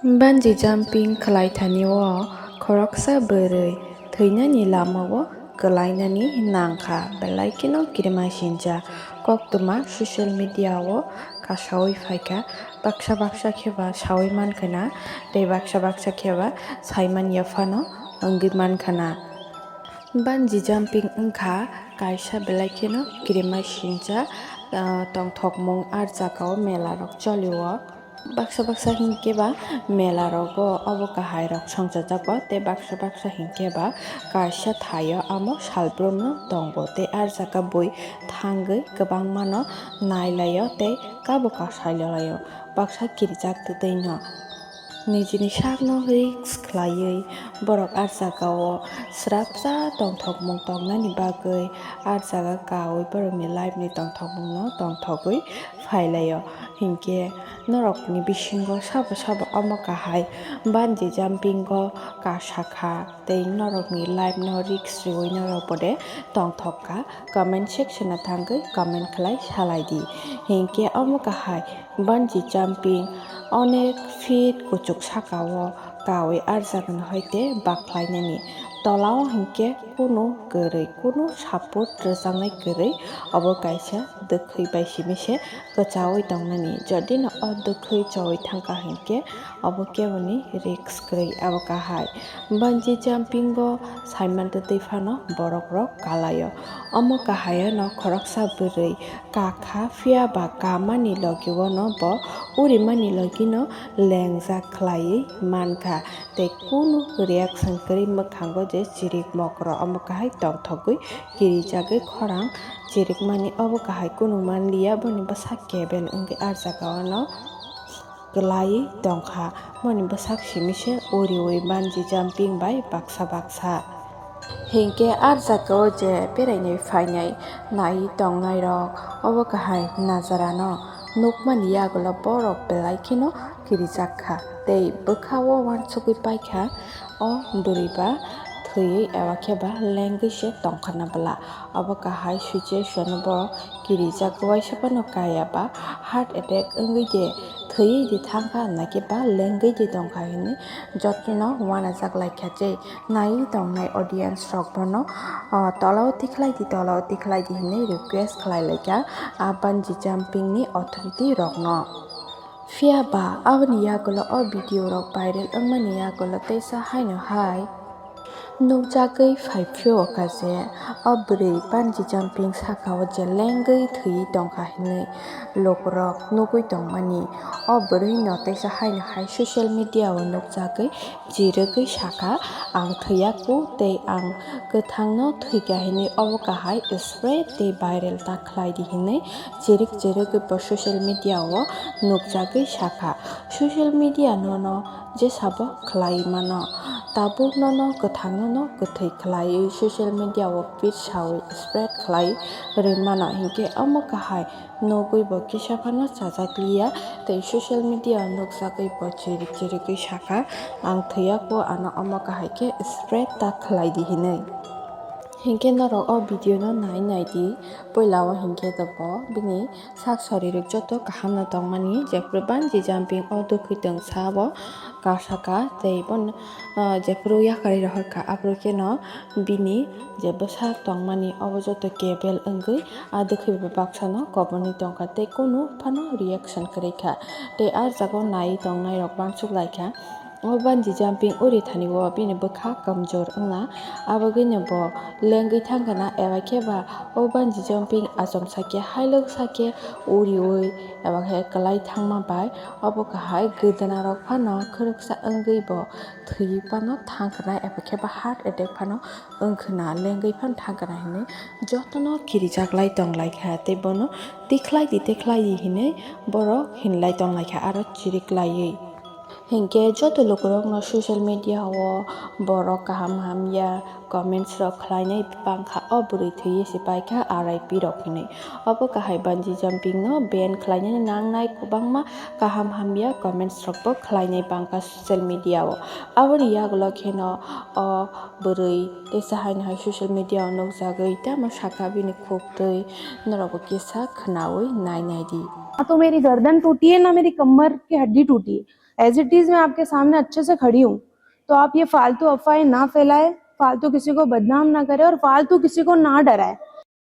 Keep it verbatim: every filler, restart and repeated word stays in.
Bungee jumping khlai thani o khoroksa bwrwi thwinani lama o kwlainani nangkha, belai kheno kirima sincha. Koktwma social media o kasawi phaikha, baksa baksa khe ba sawi mankha na, tei baksa baksa khe ba saimanya phano wngwi mankha na. Bungee jumping wngkha kaisa belai kheno kirima sincha, ah, tongthokmung, ar jagao mela rok cholio. Baksa baksa hinkhe ba mela rogo obo kahai rok songchajago, tei baksa baksa hinkhe ba kaisa thaio amo salbrumno tongo, tei ar jaga bui thangwi kwbangmano nailaio tei kabo kasailolaio, baksa kirijak twtwino. Nijini sakno risk khlaiwi borok ar jagao srapsa tongthokmung tongnani bagwi ar jaga kaui borokni life ni tongthokmungno tongthogwi phailaio. Hinkhe norokni bisingo sabo sabo omo kahai bungee jumping o kasakha tei norokni life no risk riui norok bode tongthokka, comment section o thangwi comment khlai salaidi. Hinkhe omo kahai bungee jumping onek feet kuchuk sakao kaui arjak no hai te baklainani. Tolao hinkhe kunu kwrwi, kunu support rwjaknai kwrwi, obo kaisa dwkhwi bai simi se kwchaui tongnani. Jodi no o dwkhwi chaui thangkha hinkhe obo keboni risk kwrwi, abo kahai. Bungee jumping o saiman twtwi phano borok rok kalaio. Omo kahai no khoroksa bwrwi kakha, phiya ba kamani logi o no bo urimani logi no lengjak khlaiwi mankha, tei kunu reaction kwrwi mwkhango je chirik mokro. Omo kahai tongthogwi kirijagwi khorang chirikmani, obo kahai kunu manliya, boni bwsa kebel wngwi ah jaga o no kwlaiwi tongkha. Boni bwsak simi se uriui bungee jumping bai baksa baksa. Hinkhe ah jaga o je berainai phainai naiwi tongnai rok, obo kahai najarano nukmani yagulo borok belai kheno kirijak kha tei bwkha o uansugwi paikha o bwrwi ba thwiwi eba khe ba lengwi se tongkha na bwla. Obo kahai situation o bo kirijak, uaisa phano kaya ba heart attack wngwi de thwiwi de thangkha, hwnba khe ba lengwi de tongkha hinwi jotono uanajak laikha. Je naiwi tongnai audience rok bono, ah, tola o tikhlai di, tola o tikhlai di hinwi request khlai laikha a bungee jumping ni authority rokno. Phiya ba aboni yagulo o video rok viral wngmani yagulo teisa haino hai nukjagwi phai phio kha je o bwrwi bungee jumping saka o je lengwi thwiwi tongkha hinwi lukurok nugwi tongmani. O bwrwi no teisa haino hai social media o nukjagwi chirigwi sakha, "Ang thwiyaku tei ang kwthangno thwikha," hinwi obo kahai spread tei viral ta khlai di hinwi chirik chirigwi bo social media o nukjagwi sakha. Social media nono jesa bo khlai mano, tabuk nono kwthangno no kwthwi khlaiwi social media o pit sawi spread khlai rwi mano, hinkhe omo kahai nugwi bo kisa phano chajak liya tei social media o nukjagwi bo chirik chirigwi sakha, "Ang thwiyaku, ano omo kahai khe spread ta khlai di," hinwi. Hinkhe norok o video no nai nai di, puila o hinkhe to bo bini sak sori rok joto kaham no tongmani, jephru bungee jumping o dwkhwi tong sa bo kasaka tei bo, ah, jephru yakarwi rohor kha, aphuru kheno bini je bwsa tongmani obo joto kebel wngwi a dwkhwi bai baksa no koboni tongkha tei kunu phano reaction kwrwi kha. Tei ah jaga o nai tongnai rok uansuk laikha. O bungee jumping uri thani o bini bwkha kamjor wngna, abagwino bo lengwi thangkha na, eba khe ba o bungee jumping achomsa khe hailok sa khe uriui eba khe kwlai thangma bai obo kahai gwdana rok phano khoroksa wngwi bo thwiwi phano thangkha na, eba khe ba heart attack phano wngkha na, lengwi phano thangkha na hinwi jotono kirijak lai tong laikha tei bono tikhlai di, tikhlai di hinwi borok hinlai tong laikha aro chirik laiwi. Hinkhe joto lukurokno social media o borok kaham hamya comments rok khlainai bangkha, o bwrwi thwiwi se paikha R I P rok hinwi. Obo kahai bungee jumping no ban khlainani nangnai, kwbangma kaham hamya comments rok bo khlainai bangkha social media o. Aboni yagulo kheno o bwrwi teisa haino hai social media o nukjagwi tamo sakha bini khuktwi, norok bo kisa khwnaui nai nai di. ना तो मेरी गर्दन टूटी है, ना मेरी कमर की हड्डी टूटी है। एज इट इज मैं आपके सामने अच्छे से खड़ी हूँ। तो आप ये फालतू अफवाहें ना फैलाएं, फालतू किसी को बदनाम ना करें और फालतू किसी को ना डराएं।